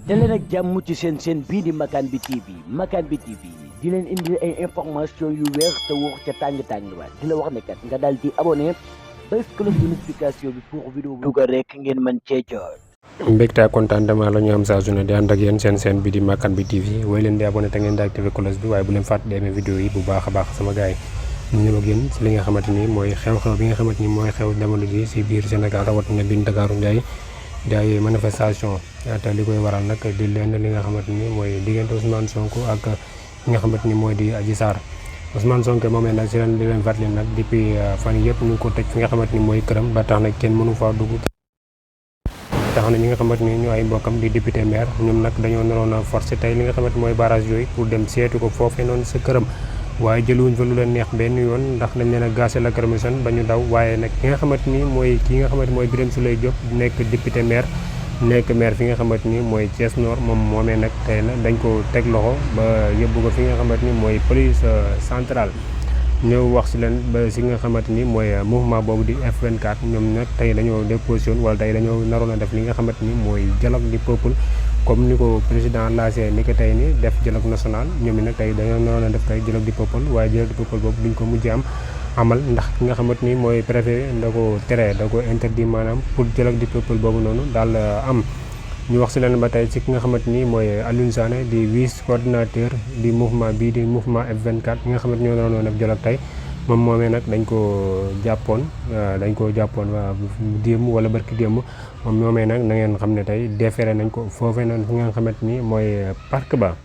daleen ak jàmm ci seen bii di Makane bi TV Makane bi TV di leen indi ay information yu wér te wóor ca tàng-tàng ba di la wax ne kat nga daal di abonné bés cloche de notification bi pour vidéo bu dugal rek ngeen mën cee jot. mbégte ak contentement la ñu am saa su ne di ànd ak yéen seen bi di Makane bi TV woy leen di abonné te ngeen di activé cloche bi waaye bu leen fàtte di aimé vidéo yi bu baax a baax sama gars yi ñu ñëw ak yéen si li nga xamante ni mooy xew-xew bi nga xamante ni mooy xew jamono ji si biir Sénégal rawatina biir Ndakaaru Ndiaye di ay manifestation te li koy waral nag di leen li nga xamante ni mooy diggante Ousmane Sonko ak ki nga xamante ni mooy di Adji Sarr Ousmane Sonko moomee nag si leen di leen fàttali nag depuis fan yëpp ñu ngi ko tëj fi nga xamante ni mooy këram ba tax nag kenn mënu faa dugg. tax na ñi nga xamante ni ñu ay mbokkam di député maire ñoom nag dañoo naroon a forcé tey li nga xamante mooy barrage yooyu pour dem seeti ko foofee noonu sa këram waaye jëluwuñ fa lu leen neex benn yoon ndax dañ leen a gaase la këramisan ba ñu daw waaye nag ki nga xamante ni mooy Birame Souleye Diop nekk député maire nekk maire fi nga xamante ni mooy Thiès Nord moom moomee nag tey na dañ ko teg loxo ba yóbbu ko fi nga xamante ni mooy police centrale ñëw wax si leen ba si nga xamante ni mooy mouvement boobu di F24 ñoom nag tey dañoo déposé woon wala tey dañoo naroon a def li nga xamante ni mooy dialogue du peuple comme ni ko président lancé ni ko tey ni def dialogue national ñoom nag tey dañoo naroon a def tey dialogue du peuple waaye dialogue du peuple boobu duñ ko mujjee amal ndax ki nga xamante ni mooy préfet da ko tere da ko interdit maanaam pour dialogue du peuple boobu noonu daal am ñu wax si leen ba tey ci ki nga xamante ni mooy Alioune Sané di vice coordinateur di mouvement bii di mouvement F24 bi nga xamante ñoo naroon def dialogue tey moom moomee nag dañ ko jàppoon démb wala barki démb moom moomee nag na ngeen xam ne tey déféré nañ ko foofee noonu fi nga xamante ni mooy parc ba